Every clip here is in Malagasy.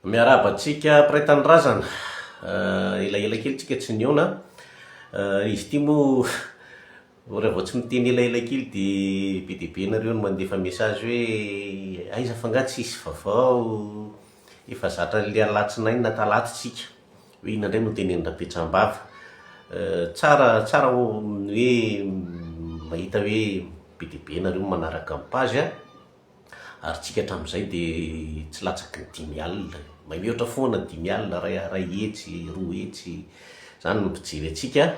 Miarahaba antsika mpiray tanindrazana. Elaela kely tsika tsy nihaona. Izy ity moa raha vao tsy miteny elaela kely dia be dia be nareo no mandefa message hoe aiza fa angaha tsisy vaovao, efa zatra an'ilay alatsinainy na talata tsika, hoe inona indray no tenenin-dRapetsambava. Tsara tsara hoe mahita hoe be dia be nareo manaraka ny page a. Ary tsika hatramin'izay dia tsy latsaky ny 50, mahay mihoatra foana 50, 100, 200, zany no mpijery antsika,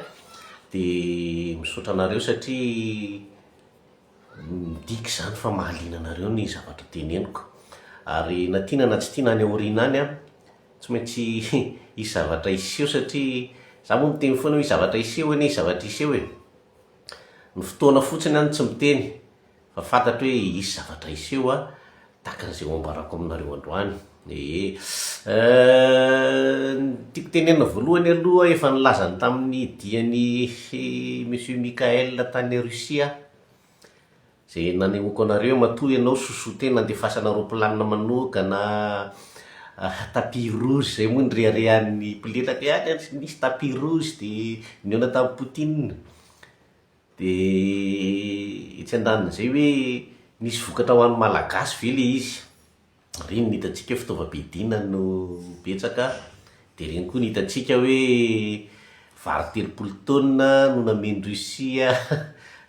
dia misaotra anareo satria midika izany fa mahaliana anareo ny zavatra teneniko, ary na tiana na tsy tiana any aoriana any an, tsy maintsy hisy zavatra hiseho satria za moa miteny foana hoe hisy zavatra hiseho anie, hisy zavatra hiseho e, ny fotoana fotsiny aho no tsy miteny. Fa fantatro hoe hisy zavatra hiseho a, tahaka an'izay ho ambarako aminareo androany. Ee. Ny tiako tenenina voalohany aloha, efa nilazany tamin'ny dian'i Monsieur Mickaël tany Russie aho, izay nanehoako anareo hoe matoa ianao sosoa tena andefasana roaplanina manokana, tapis rouge, izay moa ny reharehan'ny mpilelaka hoe any nisy tapis rouge dia nihaona tamin'i Poutine. Dia etsy andanin'izay hoe nisy vokatra ho an'ny Malagasy ve ilay izy? Ireny no hitantsika hoe fitaovam-piadiana no betsaka, dia ireny koa no hitantsika hoe vary 30 taonina no namen'i Russie,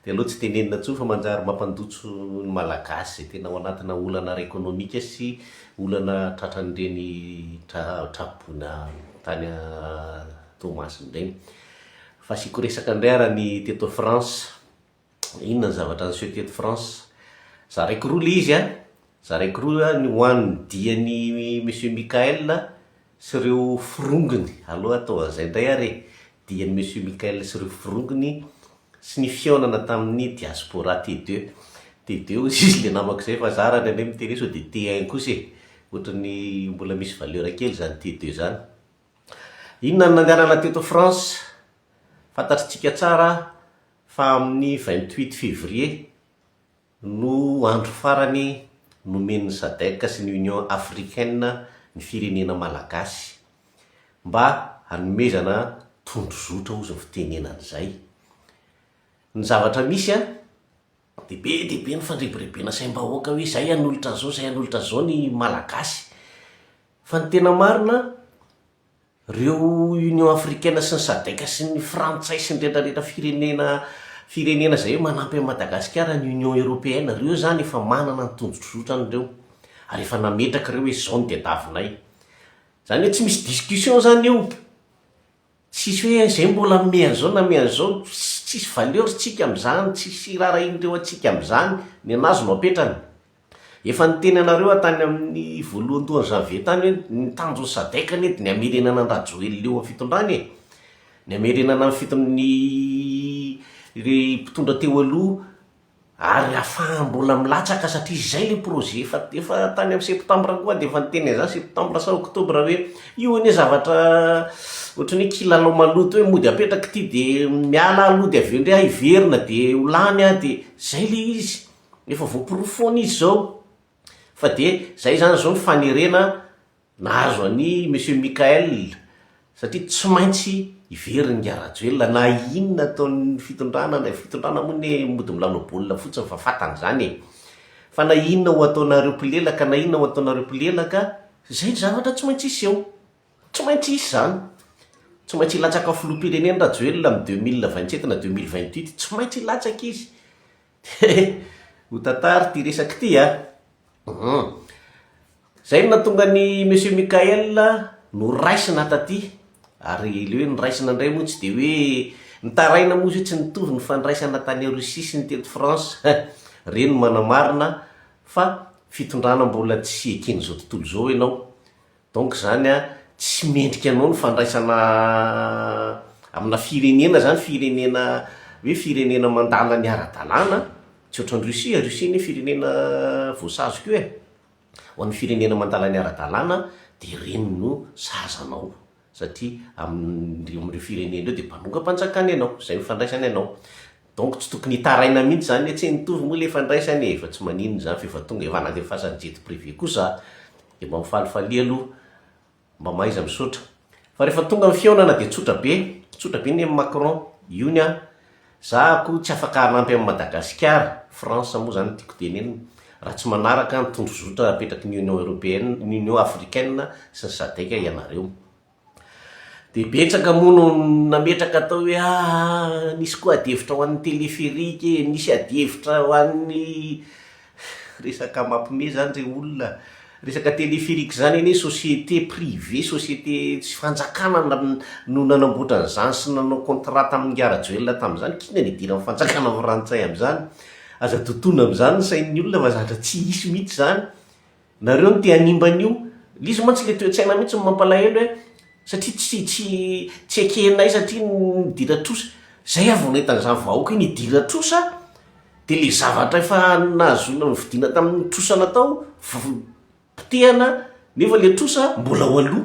dia aleo tsy tenenina intsony fa manjary mampandotso ny Malagasy izay tena ao anatina olana ara-ekonomika sy olana tratran'ireny tra-traboina tany Toamasina ireny. Fa asiako resaka indray ara ny teto France. Inona ny zavatra niseho teto France? Zaraiko roa ilay izy an, zaraiko roa ny ho an'ny dian'i Monsieur Mickaël sy ireo forongony, aleo atao an'izay indray ary e, dian'i Monsieur Mickaël sy ireo forongony sy ny fihaonana tamin'ny diaspora T2. T2 hozy izy ilay namako izay fa za raha indraindray miteny hoe sao dia T1 kosa e, ohatran'ny mbola misy valeur kely izany T2 izany. Inona no nandehanana teto France? Fantatritsika tsara fa amin'ny 28 février no andro farany nomen'ny Sadec sy ny Union Africaine ny firenena Malagasy mba hanomezana tondrozotra hozy ny fitenenana izay. Ny zavatra misy an, dia be dia be ny fandrebirebena saim-bahoaka hoe izay hanolotra an'izao, izay hanolotra an'izao ny Malagasy. Fa ny tena marina, reo Union Africaine sy ny Sadec sy ny Frantsay sy ny rehetra rehetra firenena firenena izay hoe manampy an'i Madagasikara, ny Union Européenne, reo zany efa manana ny tondrozotrany reo, ary efa nametraka reo hoe zao no tediavinay. Zany hoe tsy misy discussion zany io, tsisy hoe zay mbola hanome an'izao na hanome an'izao, tsisy valeur tsika am'zany, tsisy raharahian'ireo antsika am'zany, ny an'azy no apetrany. Efa niteny anareo aho tany amin'ny voalohandohan'ny janvier tany hoe ny tanjon'ny Sadec anie dia ny hamerenana an-dRajoelina eo amin'ny fitondrana e! Ny hamerenana ny fiton ny ry mpitondra teo aloha ary ahafahany mbola milatsaka satria izay ilay projet efa efa tany amin'ny septembre koa aho dia efa niteny an'izany septembre sa octobre hoe io anie zavatra ohatran'ny hoe kilalao maloto hoe mody apetraka ity dia miala aho aloha dia avy eo indray aho hiverina dia ho lany aho dia izay ilay izy. Efa voaporofo foana izy zao fa de zay zany zao ny fanerena nahazo an'i Monsieur Mickaël satria tsy maintsy hiverina ingahy Rajoelina na inona ataon'ny fitondrana na fitondrana moa anie mody milalao baolina fotsiny fa fantany zany e! Fa na inona ho ataonareo mpilelaka na inona ho ataonareo mpilelaka zay ny zavatra tsy maintsy hiseho, tsy maintsy hisy zany, tsy maintsy hilatsaka filoham-pirenena Rajoelina amin'ny 2027 na 2028, tsy maintsy hilatsaka izy. Ho tantara ity resaka ity a! Hum. Zay no nahatonga an'i Monsieur Mickaël noraisina taty, ary ilay hoe noraisina indray moa tsy dia hoe nitaraina moa izy hoe tsy nitovy ny fandraisana tany Russie sy ny teto France. Ireny no manamarina fa fitondrana mbola tsy eken'izao tontolo izao ianao. Donc zany a, tsy mendrika anao ny fandraisana amina firenena zany, firenena hoe firenena mandala ny ara-dalàna, tsy ohatran'i Russie, Russie anie firenena voasazy koa e, ho an'ny firenena mandala ny ara-dalàna de ireny no sahaza anao satria amin'ireo firenena ireo de mpanongam-panjakana ianao, zay no fandraisany anao. Donc tsy tokony hitaraina mihitsy zany hoe tsy nitovy moa le fandraisana e, efa tsy maninona izany fa efa tonga, efa nandefasany jet privé koa za, de mba mifalifalia aloha. Mba mahaiza misaotra. Fa rehefa tonga ny fihaonana dia tsotra be, tsotra be ny an'i Macron, io ny ahy, za ko tsy afaka hanampy an'i Madagasikara, France moa zany no tiako tenenina, raha tsy manaraka ny tondrozotra apetraky ny Union Européenne, ny Union Africaine sy ny Sadec ianareo. Dia betsaka moa no nametraka atao hoe aa nisy koa adihevitra ho an'ny téléphérique e, nisy adihevitra ho an'ny resaka mampime zany re olona, resaka téléphérique zany anie société privée, société tsy fanjakana no nanamboatra an'izany sy nanao contrat tamin'ingahy Rajoelina tamin'izany, k'inona no idiran'ny fanjakana frantsay amin'izany? Aza totoina amin'izany ny sain'ny olona fa zavatra tsy hisy mihitsy izany. Nareo no te hanimba an'io. Le izy mantsy le toe-tsaina mihitsy no mampalahelo hoe satria tsy tsy tsy ekenay satria nidira trosa. Zay aho vao nahita an'izany vahoaka iny nidira trosa de le zavatra efa nahazoana novidiana tamin'ny trosa natao potehana nefa le trosa mbola ao aloha.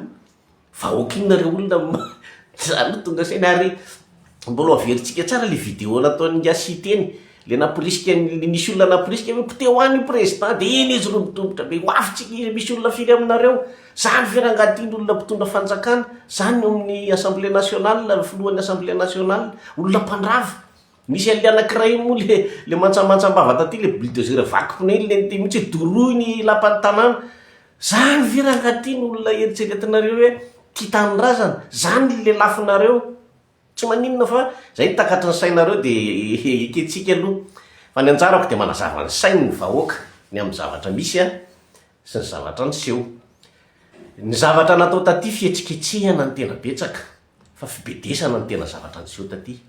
Vahoaka inona re olona za aloha tonga saina ary mbola ho averintsika tsara le video nataon'ingahy Siteny le namporisika ny nisy olona namporisika hoe poteho any io président de iny izy robodobotra be ho avy tsika izy misy olona firy aminareo zany ve rangahy ty ny olona mpitondra fanjakana zany ny eo amin'ny assemblée nationale filohan'ny assemblée nationale olona mpandrava nisy an'le anankiray iny moa le le mantsamantsam-bava taty le bulldozer vaky pneu iny le niteny mihitsy hoe doroy ny lapan'ny tanàna Zany ve rangaha ty no olona eritreretinareo hoe tia tanindrazana? Zany ny lelafinareo? Tsy maninona fa zay ny takatry ny sainareo de ekentsika aloha. Fa ny anjarako de manazava ny sain'ny vahoaka ny amin'ny zavatra misy an, sy ny zavatra niseho. Ny zavatra natao taty fihetsiketsehana no tena betsaka fa fibedesana no tena zavatra niseho taty.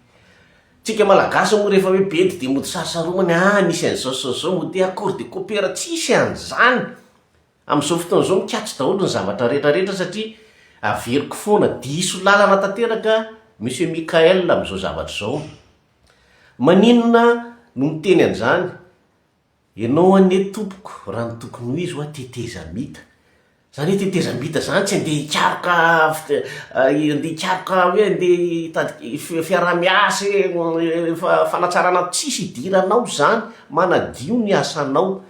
Tsika malagasy moa rehefa hoe bedy de mody sarosaromany, ah nisy an'izao sy izao, mody hoe accord de coopera, tsisy an'izany. Amin'izao fotoana izao mikatso daholo ny zavatra rehetra rehetra satria averiko foana, diso lalana tanteraka Monsieur Mickaël amin'izao zavatra izao. Maninona no miteny an'izany? Ianao anie tompoko raha ny tokony ho izy hoa tetezamita. Zany hoe tetezamita zany tsy andeha hikaroka andeha hikaroka hoe andeha hitady fiaraha-miasa e, fanatsarana, tsisy idiranao zany, manadio ny asanao.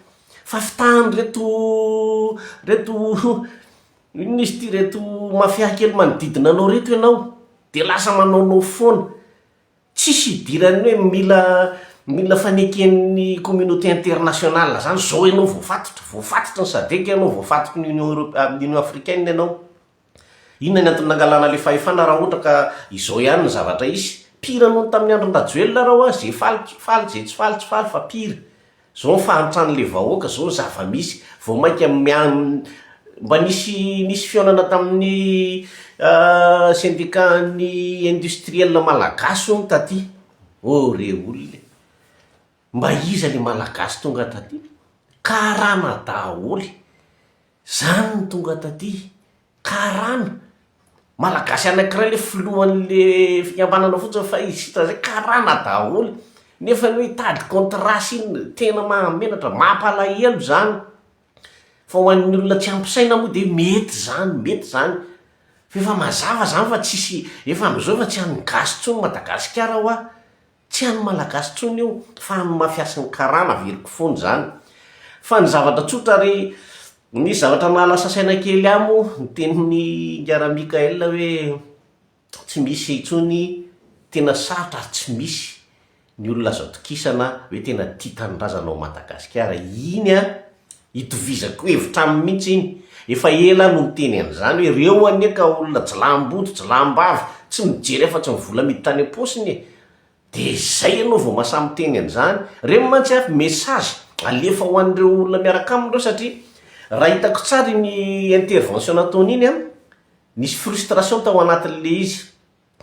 Fa fitahan'ireto reto inona izy ity reto mafia kely manodidina anao reto ianao de lasa manaonao foana. Tsisy idiran'ny hoe mila mila faneken'ny communauté internationale zany zao ianao voafatotra, voafatotry ny sadec ianao, voafatotry ny union europe union africaine ianao. Inona ny antony nangalana le fahefana raha ohatra ka izao ihany ny zavatra hisy? Pire noho ny tamin'ny andron-dRajoelina raha hoa, ze faly faly, ze tsy faly tsy faly fa pire. Zao ny fahantran'le vahoaka, zao ny zava-misy, vao mainka mia- mba nisy nisy fihaonana tamin'ny syndicat-n'ny industriel malagasy hono taty, oh re olona e! Mba iza le malagasy tonga taty? Karana daholo, zany no tonga taty. Karana. Malagasy anakiray le filohan'le fikambanana fotsiny fa izy sisa zay karana daholo. Nefa ny hoe hitady contrat sy inona, tena mahamenatra, mampalahelo zany. Fa ho an'ny olona tsy ampy saina moa de mety zany, mety zany. Fa efa mazava zany fa tsisy, efa am'zao efa tsy an'ny gasy tsony Madagasikara hoa. Tsy an'ny Malagasy intsony io fa an'ny mafia sy ny karana averiko foana izany. Fa ny zavatra tsotra ry nisy zavatra nahalasa saina kely ahy moa ny tenin'i Ingahy Ramickael hoe tsy misy intsony tena sarotra ary tsy misy ny olona azo atokisana hoe tena tia tanindrazana ao Madagasikara. Iny an! Itovizako hevitra aminy mihitsy iny. Efa ela aho no niteny an'izany hoe reo anie ka olona jilam-boto, jilam-bavy, tsy mijery afa-tsy ny vola miditra any am-paosiny e! De zay ianao vao mahasahy miteny an'izany. Reny mantsy a, message alefa ho an'ireo olona miaraka aminy ireo satria raha hitako tsara iny intervention nataony iny an, nisy frustration tao anatin'le izy.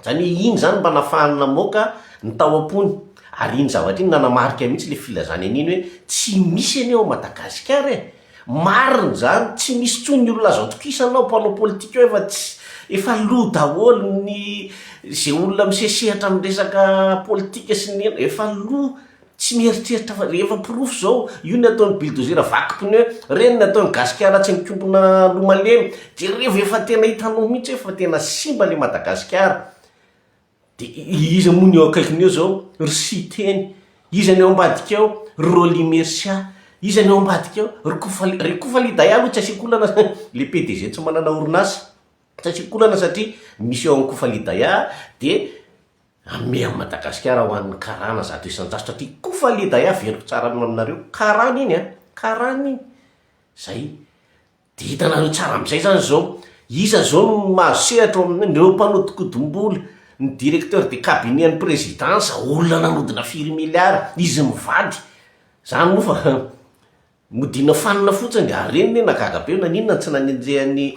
Zany hoe iny zany mba nafahany namoaka ny tao am-pony, ary iny zavatra iny nanamarika mihitsy le filazany an'iny hoe tsy misy anie ao Madagasikara e! Marina zany, tsy misy intsony ny olona azo atokisana ao, mpanao politika ao efa tsy, efa lo daholo ny ze olona misesehatra amin'ny resaka politika sy ny efa lo. Tsy mieritreritra fa efa porofo zao, io ny ataon'ny bulldozer vaky pneu, reny ny ataon'ny gasikara tsy mikombona loha malemy, jerevo efa tena hitanao mihitsy hoe fa tena simba le Madagasikara, de iza moa ny eo akaikiny eo zao, ry Siteny, iza ny eo ambadika eo, ry Rolly Mercia, iza ny eo ambadika eo, ry Kofali, ry Kofali Daya aloha tsy asiako olana, le PDG tsy manana orinasa. Tsy asiako olana satria misy eo amin'ny Kofalidaya dia hanome an'i Madagasikara ho an'ny karana 100% satria Kofalidaya averiko tsara aminareo, karana iny an, karana iny. Zay. Dia hitanareo tsara amin'izay izany izao, iza izao no mahazo sehatra ao amin'ireo, ireo mpanodinkodim-bola, ny directeur de cabinet an'ny présidence, olona nanodina firy milliards, izy mivady, izany moa fa modiana fanina fotsiny, ary ireny anie nahagaga be hoe naninona no tsy nanenjehan'i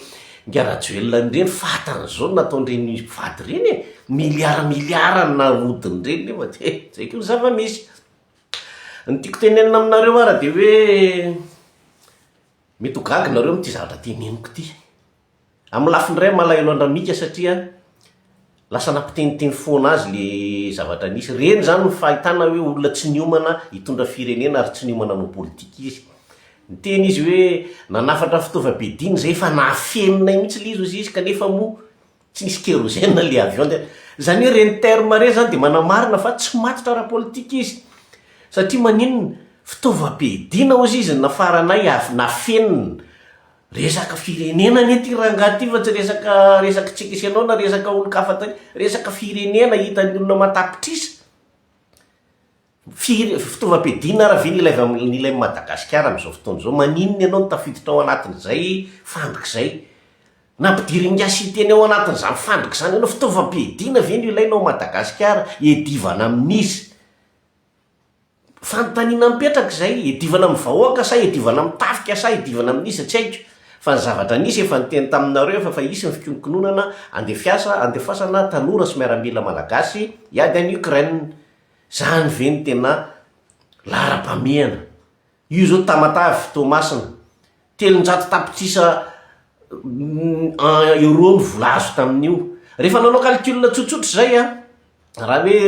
Ingahy Rajoelina an'ireny, fantany izao ny nataon'ireny mpivady ireny e, milliards milliards no nahodin'ireny nefa dia izay koa ny zava-misy. Ny tiako tenenina aminareo ara dia hoe. Mety ho gaga nareo amin'ity zavatra teneniko ity. Amin'ny lafiny iray malahelo an-dRamika satria lasa nampiteniteny foana azy le zavatra nisy. Ireny izany no fahitana hoe olona tsy niomana hitondra firenena ary tsy niomana hanao politika izy. Niteny izy hoe nanafatra fitaovam-piadiana izay efa nahafeninay mihitsy le izy hozy izy kanefa moa Tsy nisy kérosène le avion dia, zany hoe ireny terme ireny zany dia manamarina fa tsy matotra ara-politika izy. Satria maninona? Fitaovam-piadiana hozy izy no nafaranay avy nafenina. Resaka firenena anie ity rangahy ity fa tsy resaka resak'tsika sy ianao na resaka olon-kafa tany, resaka firenena hitan'ny olona aman-tapitrisa. Firy fitaovam-piadiana ary ve ny ilaiva ny ilain'i Madagasikara amin'izao fotoana izao? Maninona ianao no tafiditra ao anatin'izay fandrika izay? Nampidirin'i Siteny ao anatin'izany fandrika izany ianao, fitaovam-piadiana ve no ilaina ao Madagasikara hiadivana amin'iza? Fanontaniana mipetraka izay, hiadivana amin'ny vahoaka sa hiadivana amin'ny tafika sa hiadivana amin'iza? Tsy haiko. Fa ny zavatra nisy efa niteny taminareo efa fa hisy ny fikononkononana andefiasa andefasana tanora sy miaramila malagasy hiady any Ukraine. Zany ve no tena laharam-pahamehana? Io zao Tamatave, Toamasina, 300 tapitrisa euros ny vola azo tamin'io. Rehefa nanao calcul tsotsotra zay an, raha hoe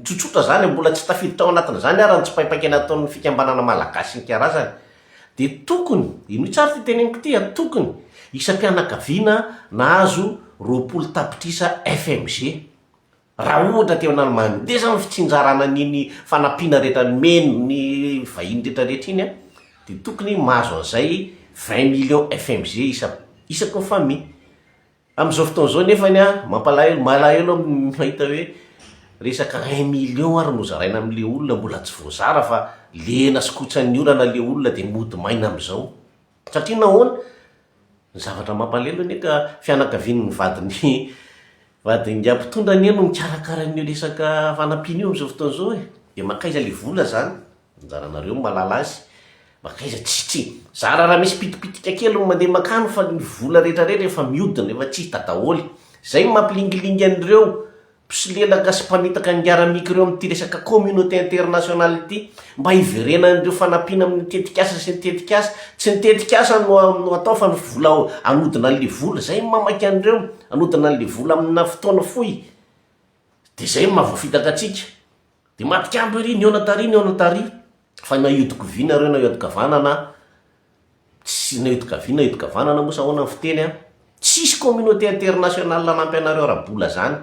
tsotsotra zany, mbola tsy tafiditra ao anatin'izany ary ny tsipaipaika nataon'ny fikambanana malagasy sy ny karazany, dia tokony, henoy tsara ity teneniko ity an, tokony isam-pianakaviana nahazo 20 tapitrisa FMG. Raha ohatra tena mandeha zany fitsinjarana an'iny fanampiana rehetra nomeny ny vahiny rehetra rehetra iny an, dia tokony mahazo an'izay 20 millions FMG isa isaky ny famille. Amin'izao fotoana izao nefany an, mampalahelo, malahelo aho mahita hoe resaka un million ary no zaraina amin'le olona mbola tsy voazara fa lena sy kotsan'ny orana le olona dia mody maina amin'izao. Satria nahoana? Ny zavatra mampalahelo anie ka fianakavian'ny vadin'ny vadin'ingahy mpitondra anie no mikarakara an'io resaka fanampiana io amin'izao fotoana izao e! Dia mankaiza ilay vola izany? Anjaranareo no mahalala azy. Mankaiza? Tsy tsy zara raha misy pitipitika kely no mandeha mankany fa ny vola rehetra rehetra efa mihodina, efa tsy hita daholo. Izay no mampilingilingy an'ireo. Mpisolelaka sy mpamitaka ny Aramiko ireo amin'ity resaka communauté internationale ity mba hiverenan'ireo fanampiana amin'ny tetikasa sy ny tetikasa. Tsy ny tetikasa no no atao fa ny vola hanodina an'ilay vola. Izay no mamaky an'ireo, hanodina an'ilay vola amina fotoana fohy. Dia izay no mahavoafitaka antsika. Dia matikambo ery, nihaona tary, nihaona tary. Fa na hiodin-kovia nareo na hiodin-kavanana, Tsy na hiodin-kavia na hiodin-kavanana moa sa ahoana ny fiteny an! Tsisy communauté internationale hanampy anareo ara-bola zany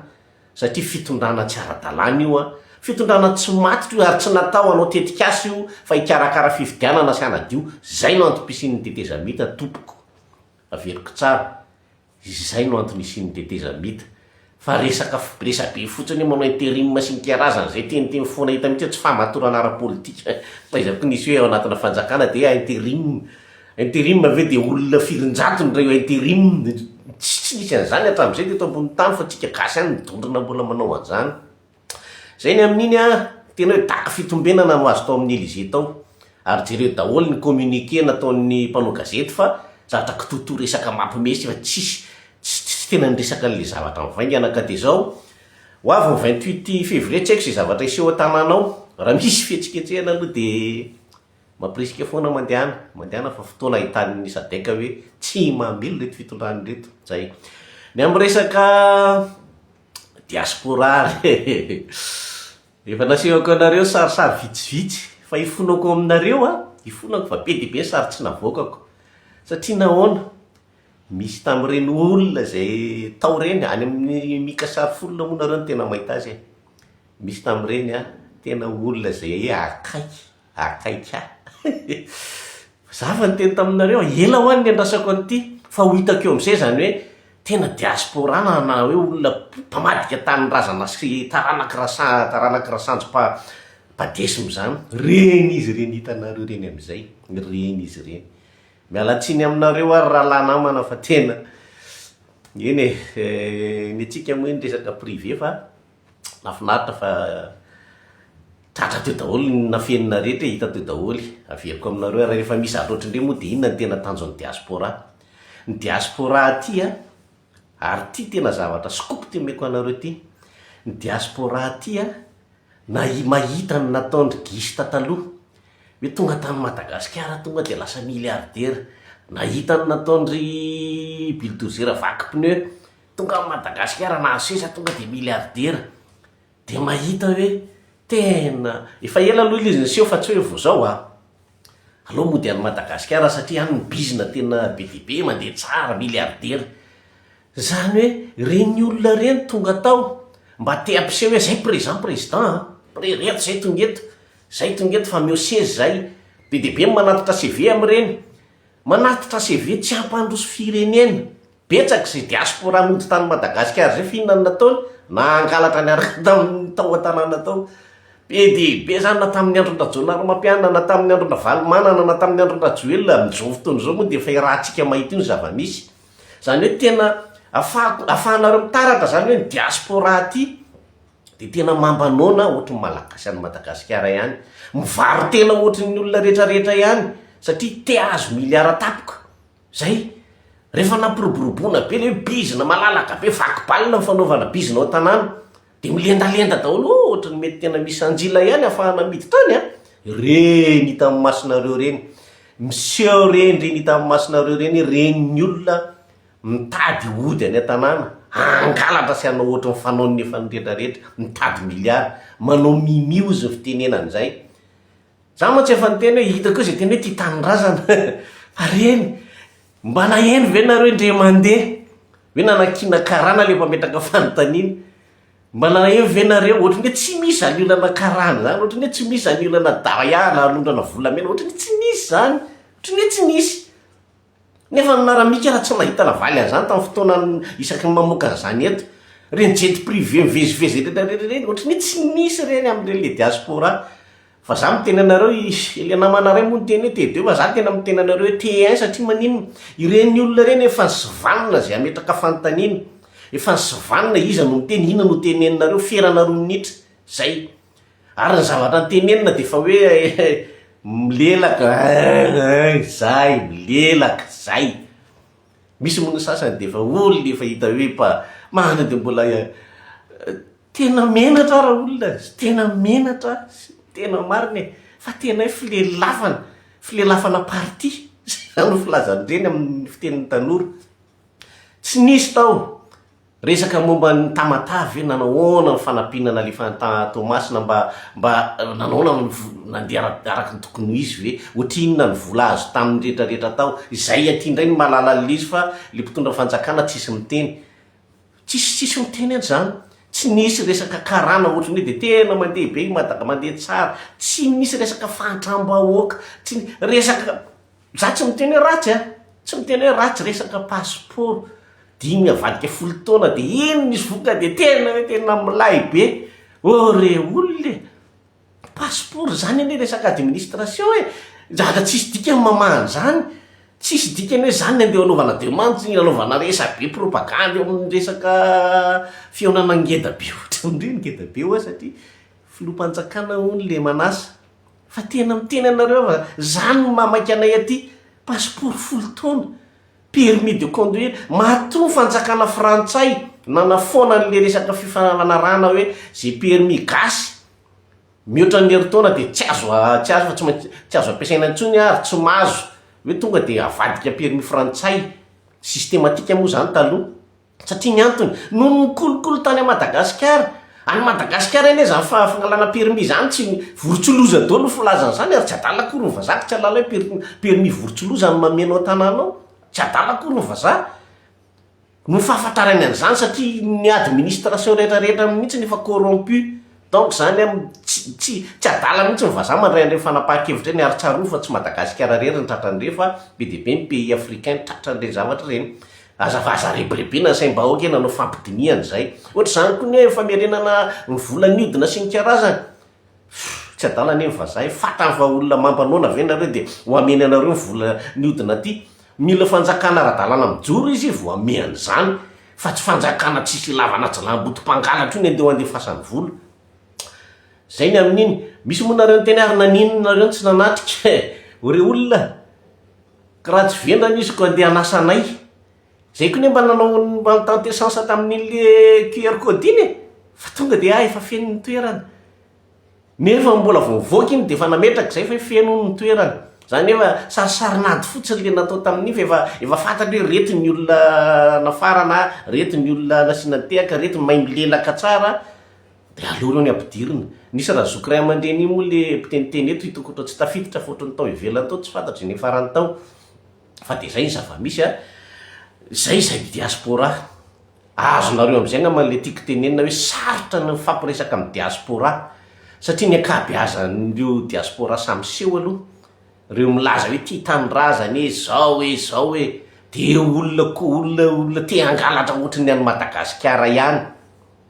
satria fitondrana tsy ara-dalàna io an! Fitondrana tsy matotra io ary tsy natao hanao tetikasa io fa hikarakara fifidianana sy hanadio, zay no antom-pisian'ny tetezamita tompoko! Averiko tsara. Izay no antony hisian'ny tetezamita. Fa resaka resabe fotsiny hoe manao interim sy ny karazany izay teniteny foana hita mihitsy hoe tsy fahamatorana ara-politika. Taiza koa nisy hoe ao anatina fanjakana dia interim. Interim ve dia olona firinjato no iray interim. Tsy tsy nisy an'izany hatramin'izay teto ambonin'ny tany fa tsika gasy ihany no dondrona mbola manao an'izany. Zay ny amin'iny an, tena hoe daka fitombenana no azo tao amin'ny Elysée tao. Ary jereo daholo ny communiqué nataon'ny mpanao gazety fa zavatra kitoatoa resaka mampime sy efa tsisy tsy tsy tena niresaka an'ilay zavatra mivaingana ka dia zao, ho avy ny 28 février tsy haiko izay zavatra hiseho an-tanàna ao, raha misy fihetsiketsehana aloha dia mampirisika foana mandehana, mandehana fa fotoana ahitan'ny sadec hoe tsy mamely ireto fitondrana ireto, zay. Ny amin'ny resaka. Diaspora ary e! Efa nasehoko anareo sarisary vitsivitsy fa ifonako aminareo an, ifonako fa be dia be ny sary tsy navoakako. Satria nahoana? Misy tamin'ireny olona izay tao ireny, any amin'ny Mika sary folona moa nareo no tena mahita azy e! Misy tamin'ireny an, tena olona izay akaiky, akaiky ahy. Za efa niteny taminareo, ela ho'a ny niandrasako an'ity, fa ho hitako eo amin'izay izany hoe. Tena diaspora na na hoe olona mpamadika tanindrazana sy taranaky rasa taranaky rasanjy mpa mpadesm zany. Reny izy ireny hitanareo ireny amizay, reny izy ireny. Miala tsiny aminareo ary rahalahy namana fa tena eny e, ny antsika moa iny resaka privé fa nahafinaritra fa tratra teo daholo ny nafenina rehetra e, hita teo daholo. Averiko aminareo ary rehefa misy zavatra ohatran'ireny moa dia inona no tena tanjon'ny diaspora? Ny diaspora aty a, ary ty tena zavatra scoop ty omeko anareo ty, ny diaspora aty a, na mahita ny nataon-dry Gista taloha, hoe tonga tany Madagasikara tonga dia lasa milliardaire, nahita ny nataon-dry bulldozer vaky pneu, tonga any Madagasikara nahazo seza tonga dia milliardaire, Dia mahita hoe tena efa ela aloha ilay izy niseho fa tsy hoe vao zao a! Aleo mody any Madagasikara satria any ny bizina tena be dia be, mandeha tsara, milliardaire. Zany hoe ireny olona ireny tonga tao mba te hampiseho hoe zay présent président a! Pre reto zay tonga eto, zay tonga eto fa ameo seza zay. Be dia be ny manatitra CV amin'ireny. Manatitra CV tsy hampandroso firenena. Betsaka izay diaspora nody tany Madagasikara izay fa inona no nataony? Nangalatra niaraka tamin'ny tao an-tanàna tao. Be dia be izany na tamin'ny andron-dRajaonarimampianina na tamin'ny andron-dRavalomanana na tamin'ny andron-dRajoelina. Amin'izao fotoana izao moa dia efa iarahantsika mahita io ny zava-misy. Izany hoe tena afahako, afahanareo mitaratra izany hoe ny diaspora aty dia tena mamba noana ohatry ny Malagasy any Madagasikara ihany. Mivaro-tena ohatry ny olona rehetrarehetra ihany satria te hahazo miliara tampoka. Zay. Rehefa nampiroboroboana be le hoe bizina malalaka be, vaky balle ny fanaovana bizina ao an-tanàna, de milendalenda daholo, oh ohatry ny mety tena misy anjila ihany ahafahana miditra any an! Ireny hitan'ny masonareo ireny, miseho ireny, ireny hitan'ny masonareo ireny, ireny ny olona mitady hody any an-tanàna, hangalatra sy hanao ohatry ny fanaon'ny efa ny retraretra, mitady miliara, manao mimi hozy ny fitenenana izay. Za mantsy efa niteny hoe hitako eo zay teny hoe tia tanindrazana fa reny mba naheno ve nareo indray mandeha hoe nanakiana karana le mpametraka fanontaniana mba naheno ve nareo ohatran'ny hoe tsy misy zany olana karana zany ohatran'ny hoe tsy misy zany olana daya na anondrana volamena ohatran'ny hoe tsy nisy zany ohatran'ny hoe tsy nisy Nefa ny naramika raha tsy nahita navaly an'izany tamin'ny fotoana isaky ny mamoaka an'izany eto. Ireny jet privé mivezivezy rehetra rehetra ireny, ohatran'ny hoe tsy nisy ireny amin'ireny le diaspora. Fa za miteny anareo, ilay namana iray moa niteny hoe T2 fa za tena miteny anareo hoe T1 satria maninona? Ireny olona ireny efa nisivanina izay hametraka fanontaniana, efa nisivanina iza no miteny, inona no teneninareo, ferana roa minitra, zay. Ary ny zavatra notenenina dia efa hoe milelaka eh zay, milelaka zay. Misy moa ny sasany dia efa olona efa hita hoe mpa mana dia mbola tena menatra aho raolona, tena menatra aho, tena marina e, fa tena hoe filelafana, filelafana parti, zany no filazan'ireny amin'ny fitenin'ny tanora. Tsy nisy tao. Resaka momba ny Tamatave ve nanahoana ny fanampiana nalefa any Toamasina mba mba nanahoana ny nandeha araka ny tokony ho izy ve? Ohatrinona ny vola azo tamin'ny rehetra rehetra tao? Izay aty indray no mahalala an'ilay izy fa le mpitondra fanjakana tsisy miteny. Tsisy tsisy miteny an'izany. Tsy nisy resaka karana ohatran'ny hoe dia tena mandeha be i Mada mandeha tsara. Tsy nisy resaka fahantram-bahoaka. Tsy resaka Za tsy miteny hoe ratsy a! Tsy miteny hoe ratsy resaka passeport dimy avadika folo taona de iny misy voka de tena hoe tena milay be, oh re olona e! Passeport zany anie resaka administration e! Zavatra tsisy dikany mamaha an'izany, tsisy dikany hoe zany andeha anaovana demande, anaovana resabe propagandy eo amin'ny resaka fihaonana ngeda be ohatran'ireny, ngeda be hoa satria filoham-panjakana hono le manasa. Fa tena miteny anareo aho fa zany no mahamaika anay aty, passeport folo taona, permis de conduire, matoa ny fanjakana frantsay nanafoana an'le resaka fifanarahana hoe ze permis gasy mihoatra ny herintaona de tsy azo tsy azo fa tsy maintsy tsy azo ampiasaina intsony ary tsy mahazo hoe tonga de avadika permis frantsay systematique moa zany taloha. Satria ny antony, noho ny kolikoly tany Madagasikara. Any Madagasikara anie zany fangalana permis zany tsy, vorontsiloza daholo ny filazana izany ary tsy adala akory ny vazaha tsy hahalala hoe permis vorontsiloza no mameno an-tanàna ao. Tsy adala akory ny vazaha. No fahafantarany an'izany satria ny administration rehetra rehetra mihitsy efa corrompu. Donc zany an, tsy tsy tsy adala mihitsy ny vazaha mandray an'ireny fanapahan-kevitra ireny ary tsarovy fa tsy Madagasikara irery no tratran'ireny fa be dia be ny pays africain tratran'ireny zavatra ireny. Aza fa aza rebirebena ny saim-bahoaka hoe nanao fampidinihana izay. Ohatr'izany koa ny hoe famerenana ny vola niodina sy ny karazany. Fff, tsy adala anie ny vazaha e, fantany fa olona mampanoana ve nareo dia ho ameny anareo ny vola niodina aty. Mila fanjakana ara-dalàna mijoro izy vao ame an'izany fa tsy fanjakana tsisy ilavana jilamboto mpangalatra io ny andeha ho andefasany vola. Zay ny amin'iny. Misy moa nareo niteny ary naninona nareo no tsy nanatrika e? O re olona, ka raha tsy vendrana izy ko andeha hanasa anay. Zay koa ne mba nanao mba nitenter chance tamin'iny le QR code iny e! Fa tonga dia ah efa feno ny toerana. Nefa mbola vao nivoaka iny dia efa nametraka izay fa hoe feno hono ny toerana. Zany efa sarisarin'ady fotsiny le natao tamin'iny fa efa efa fantatra hoe reto ny olona nafarana, reto ny olona nasiana tehaka, reto ny mahay milelaka tsara. Dia aleo ireo ny ampidirina. Nisy razoky ray aman-dreny iny moa le mpiteniteny eto hitako ohatran'ny tsy tafiditra fa ohatran'ny tao ivelany tao tsy fantatro izay niafarany tao. Fa dia izay ny zava-misy a. Izay izay diaspora. Azonareo amin'izay angamba ilay tiako tenenina hoe sarotra ny mifampiresaka amin'ny diaspora. Satria ny ankabeazan'ireo diaspora samy miseho aloha, ireo milaza hoe tia tanindrazana e, izao e, izao e, dia olona koa olona olona te hangalatra ohatran'ny any Madagasikara ihany.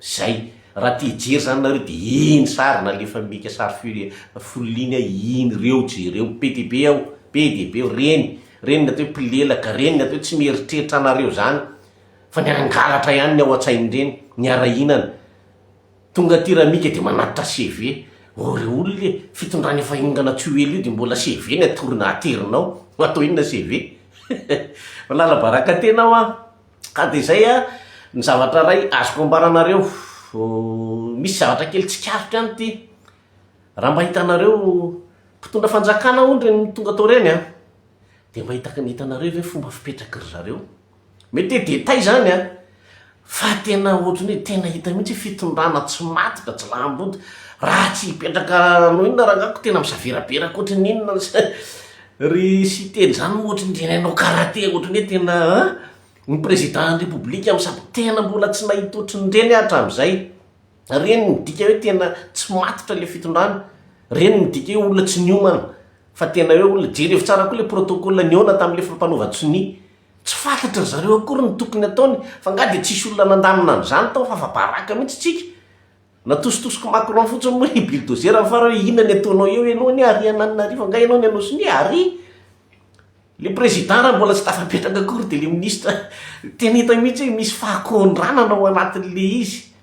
Zay. Raha te hijery zany nareo de iny sary nalefa mika sary fure full iny ah iny reo jereo be dia be ao be dia be ao reny reny ny atao hoe mpilelaka reny ny atao hoe tsy mieritreritra anareo zany fa ny hangalatra ihany ny ao antsain'ireny ny harahinana tonga aty ramika de manatitra CV oh re olona e fitondrana efa hiongana tsy ho ela io de mbola CV ny atorina aterinao atao inona CV manala baraka tena aho an. Ka dia izay a, ny zavatra iray azoko ambara anareo, misy zavatra kely tsikaritra ihany ity, raha mba hitanareo mpitondra fanjakana hono ireny tonga tao ireny an, dia mba hitaka ny hitanareo ve fomba fipetraky ry zareo? Mety hoe détail izany an, fa tena ohatran'ny hoe tena hita mihitsy hoe fitondrana tsy matotra, tsy laham-body, raha tsy hipetraka hanao inona rangahy ko tena misaveraberaka ohatran'ny inona Ry Siteny zany moa ohatry ny tena hanao karate ohatry ny hoe tena an! Ny président ny république misabo tena mbola tsy nahita ohatry ny reny aho hatramin'izay. Reny midika hoe tena tsy matotra le fitondrana, reny midika hoe olona tsy niomana fa tena hoe olona, jerevo tsara koa le protocole nihaona tamin'le fampanaovan-tsonia, tsy fantatry ry zareo akory ny tokony ataony fa nga dia tsisy olona nandamina an'izany tao fa afa-baraka mihitsy tsika. Natositosiko Macron fotsiny moa i bulldozer ny farany hoe inona ny ataonao eo ianao anie ary Anananarivo angaha ianao ny hanao sonia ary le président raha mbola tsy tafapetraka akory de le ministre tena hita mihitsy hoe misy fahakondranana ao anatin'le izy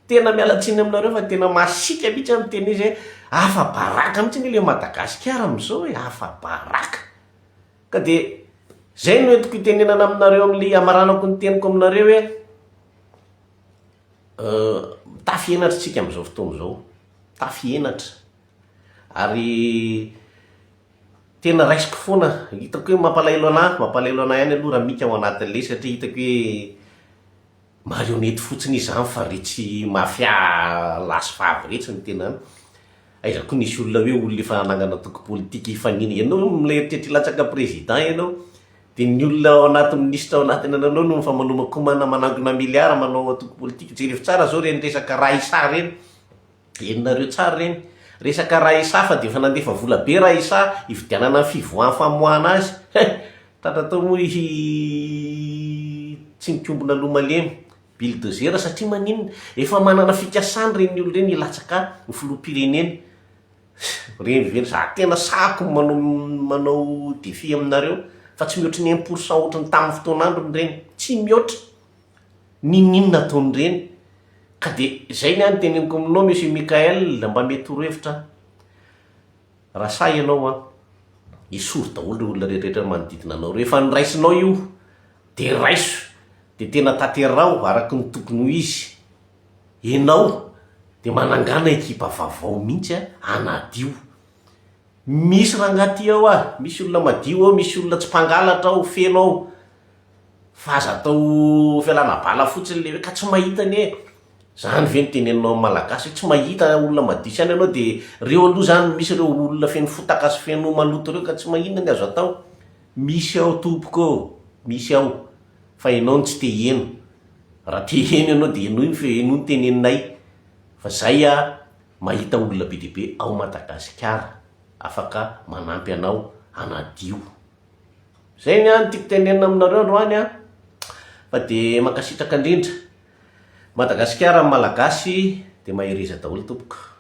tena miala tsiny aminareo fa tena masiaka mihitsy aho miteny izy hoe afa-baraka mihitsy anie le Madagasikara amin'izao e afa-baraka ka de zay no entiko hitenenana aminareo amin'le hamaranako ny teniko aminareo hoe Mitafy henatra isika amin'izao fotoana izao, mitafy henatra ary tena raisiko foana, hitako hoe mampalahelo anah, mampalahelo anah ihany aloha raha mika ao anatin'ilay izy satria hitako hoe marionnette fotsiny izy izany fa retsy mafia lahy sy vavy retsy no tena any. Aiza koa nisy olona hoe olona efa nanangana antoko politika hifanina, ianao milay eritreritra hilatsaka président ianao, Dia ny olona ao anaty minisitra ao anatin'ny ananao no mifamanomakomana manangona milliard manao antoko politika. Jerevo tsara zao ireny resaka Raissa ireny. Henonareo tsara ireny. Resaka Raissa fa dia efa nandefa vola be Raissa hividianana ny fivoahan famoahana azy. He! Tratra tao moa i tsy mikombona loha malemy. Bulldozer satria maninona? Efa manana fikasana ireny olona ireny hilatsaka ho filoham-pirenena. Reny ve za tena sahako ny manao manao défi aminareo fa tsy mihoatry ny un pour cent ohatry ny tamin'ny fotoan'androny ireny, tsy mihoatra n'inon'inona ataon'ireny ka de zay ny ahy no teneniko aminao monsieur Mickaël mba mety torohevitra raha sahy ianao an, esory daholo ireo olona rehetrarehetra manodidina anao ireo, efa noraisinao io de raiso de tena tanteraho araka ny tokony ho izy. Enao de manangana ekipa vaovao mihitsy a, hanadio. Misy rangahy ty ao a, misy olona madio ao, misy olona tsy mpangalatra ao, feno ao. Fa aza atao fialana bala fotsiny le hoe ka tsy mahita anie. Zany ve no teneninao amin'ny malagasy hoe tsy mahita olona madio sy any ianao de reo aloha zany misy reo olona feno fotaka sy feno maloto reo ka tsy mahinona ny azo atao. Misy ao tompoko ô, misy ao. Fa enao no tsy te hiheno. Raha te hiheno ianao dia henoy ny feo, henoy ny teneninay fa zay ah mahita olona be dia be ao Madagasikara afaka manampy anao hanadio. Zay ny ahy no tiako tenenina aminareo androany an. Fa dia mankasitraka indrindra. Madagasikara ny Malagasy dia mahereza daholo tompoko.